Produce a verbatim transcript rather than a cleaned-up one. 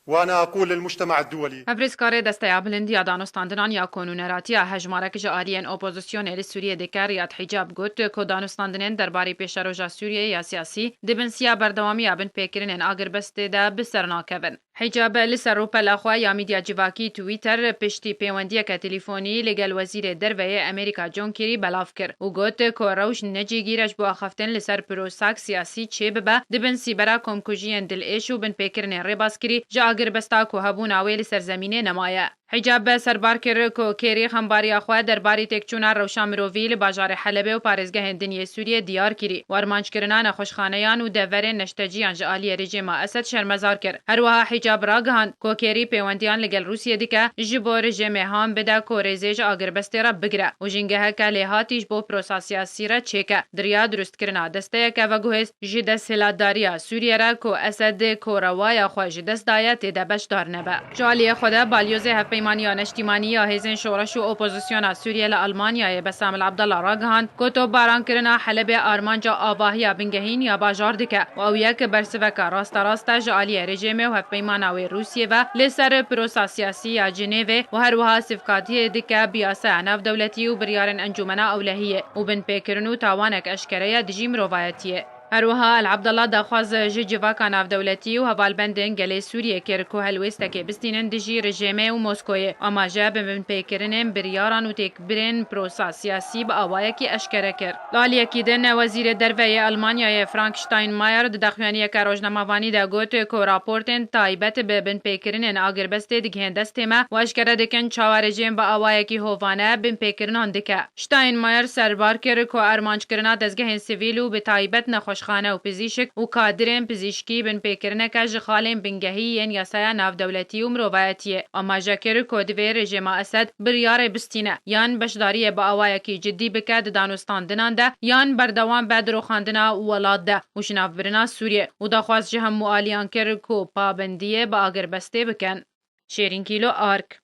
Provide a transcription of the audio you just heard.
وأنا أقول للمجتمع الدولي. Hevrizkarê Desteya Bilind ya Danûstandinan ya Konûneratiya hejmarek ji aliyên opozisyonê li Sûriyê dike Riyad Hicab got ku danûstandinên derbarê pêşeroja Sûriyê ya siyasî di bin siya berdewamiya binpêkirinên agirbestê de bi ser nakevin. Hicab li ser rûpela xwe ya medya civakî Twitter piştî pêwendiyeke telîfonî li gel Wezîrê Derve yê Amerîka John Kerry belav kir û got ku rewş necîgîr e ji bo axaftin li ser prosak siyasî çêbibe di bin sîbera komkujiyên dilêş û binpêkirinên rêbaskirî ji agirbesta ku hebûna wê li ser zemînê nemaye. Hicab serbar kir ku Kerry xembariya xwe derbarî têkçûna rewşa mirovî li bajarê Helebê û parêzgehên din yê Sûriyê diyar kirî û armanckirina nexweşxaneyan û deverên neşteciyan ji aliyê rejîma Esed şermezar kir. Her wiha Hicab ragihand ku Kerry pêwendiyan li gel Rûsiyê dike, ji bo rejîmê han bide ku rêzê ji agirbestê re bigire û jîngeheke lêhatî ji bo prosa siyasî re çêke. Di riya dirustkirina desteyeke veguhêz ji desthilatdariya Sûriyê re ku Esed ku rewaya xwe ji dest daye tê de beşdar nebe. Ji aliyê xwe de Balyozê Hevpeymaniya Neştîmanî ya Hêzên Şoreş û Opozisyona Sûriyê li Almanyayê Besamil Abdallah ragihand ku topbarankirina Helebê armanca avahiya bingehîn ya bajar dike û ew yek bersiveke rasterast e ji aliyê rejîmê û hevpeymana wê Rûsiyê ve li ser prosa siyasî ya Cinêvê û her wiha sivkatiyê dike bi yasaya navdewletî û biryarên Encûmena Ewlehiyê û binpêkirin û tawanek eşkere ye dijî mirovayetiyê. Her wiha El Abdallah daxwaz ji civaka navdewletî û hevalbendên gelê Sûriyê kir ku helwêstekê bistînin dijî rejîmê û Moskoyê, amaje bi binpêkirinên biryaran û têkbirên prosa siyasî bi awayekî eşkere kir. Li aliyekî din, Wezîrê Derve yê Almanyayê Frank Steinmeier di daxuyaniyeke rojnamevanî de got ku raportên taybet bi binpêkirinên agirbestê digihên destê me û eşkere dikin çawa rejîm bi awayekî hovane binpêkirinan dike. Steinmeier serbar kir ku armanckirina dezgehên sivîl û bi taybet nexweşxane û pizîşik û kadirên pizîşkî binpêkirineke ji xalên bingehî yên yasaya navdewletî û mirovayetiyê. Amaje kir ku divê rejîma Esed biryarê bistîne, yan beşdariyê bi awayekî cidî bike di danûstandinan de, yan berdewam be di rûxandina welat de û ji nav birina Sûriyê û daxwaz ji hemû aliyan kir ku pabendiyê bi agirbestê bikin. Şêrîn Kîlo, Ark.